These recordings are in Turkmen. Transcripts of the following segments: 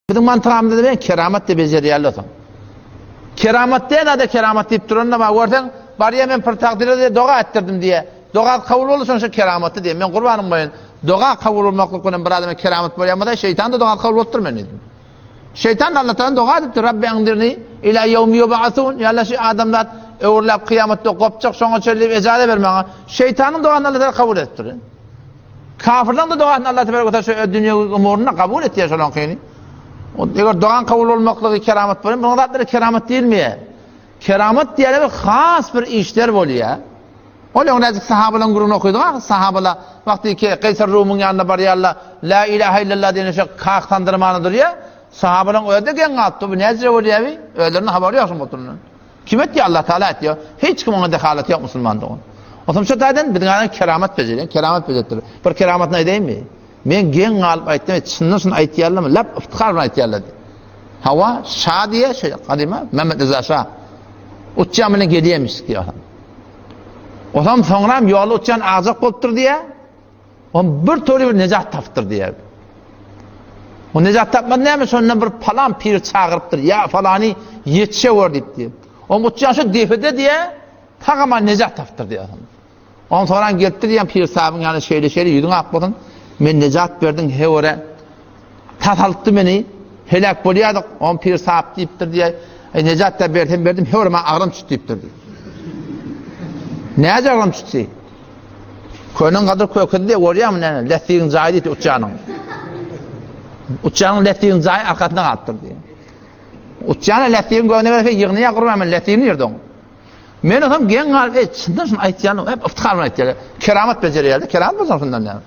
Biziň mantygamyzda diýen keramat diýip bejerýärler soň. Keramat diýen zada keramat diýip duranda bar görseň, barýa men pir takdyra diýe doga etdirdim diýe. Doga kabul boldy şoň şu keramatdy diýe. Men gurbanyň boýun. Doga kabul bolmaklyk bilen bir adama keramat bolýar bolsa, şeýtan da doga kabul bolupdyr men diýdim. Şeýtan da Allahdan doga edipdir. Rabbi anzirni ila ýewmi ýub'asun. Ýa Allah şu adamzat öwrüläp kyýamatda gopjak şoňa çenli ejaza ber maňa. Şeýtanyň dogasyny Allah kabul edipdir. Kafirleň de dogasyny Allah tebarek we taala şu dünýewi umurynda kabul etýär şolaňkyny. Eger dogan kabul bolmaklygy keramat bolýar, bu zatlara keramat diýilmeýär. Keramat diýýärler bir has bir işler bolýar. Ol öňräjik sahabalaryň gürrüňini okydyk ah, sahabalar wagty ki Keýser Rumyň ýanyna barýarlar, La ilaha illallah diýen şo kak sandyrmana durýar. Sahabalaryň özi-de geň galypdy, bu näce bolýar bi? Özleriniň habary ýok şoň oturandan. Kim etýär? Allah Taala etýär. Hiç kim oňa dehalaty ýok musulmandygyň. Onsoň şu taýdan biziň adam keramat bejerýär, keramat bejeripdir. Bir keramatyny aýdaýynmy? Men geň galyp aýtdym, çyndan şuny aýtýarlarmy? Lap iftihar bilen aýtýarlar. Hawa, şa diýe, şeý gadyma Mehmet Rıza şa. Uçýan bilen gelýärmiş diýýär. Onsoň soňram ýoly uçýan agjak bolupdyr diýýär. On bir tory bir nejat tapypdyr diýýär. O nejat tapmady näme şondan bir palan pir çagyrypdyr. Ýa falany ýetişe gör diýip diýip. On uçýan şu depede diýýär, tagaman nejat tapypdyr diýýär. On soran gelipdir diýen pir sahybyň ýanyna şeýle şeýle ýüzüň ak bolsun. Men nejat berdiň hewere. Tasaltdy meni. Heläk bolýardyk. On pir sahyp diýipdir diýýär. Eý nejat da bersem berdim, hewere maňa agram çütdi diýipdir diýip. Näce agram çütdi? Köneň gadyr kökedi diýe görýärmi näme? Lätdigiň jaýy diýdi uçýanyň. Uçýanyň lätdigiň jaýy arkasynda galypdyr diýe. Uçýana lätdigiň göwnüne berse ýygnaýar gurban men lätdigini ýerde oň. Men olsam geň galyp, ey çyndan şuny aýtýan, hep iftihar bilen aýtýar. Keramat bejerýärdi, keramat bolsa şundan näme?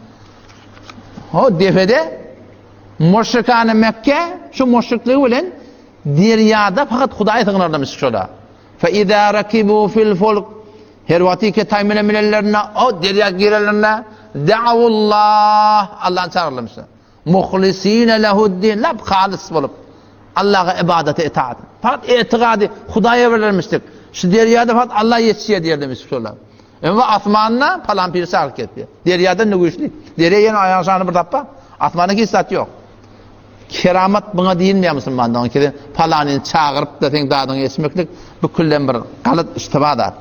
O depede müşrikane Mekke şu müşrikligi bilen derýada fakat Hudaýa sygynarlarmyş şola. Fe izâ rakibû fil fulk Her wagty ki taý bilen bilenlerinde, o derýa girenlerinde da'awullah Allahny çagyrlarmyşlar. Muhlisine lehuddin lap halys bolup Allaha ibadete itaat. Fakat etigady Hudaýa berlermişdik. Şu derýada fakat Allah ýetişýär diýerlermiş şolar. Emma asmanda palan pir çagyryp gelipdi. Derýada ne güýçli. Derýa ýene aýagyň şany bir tapba. Asmanda hiç zat ýok. Keramat buňa diýilmeýär musulmanlaryň ki palanyny çagyryp da seň dadyňy eşitmeklik bu küllen bir galat iştiba zat.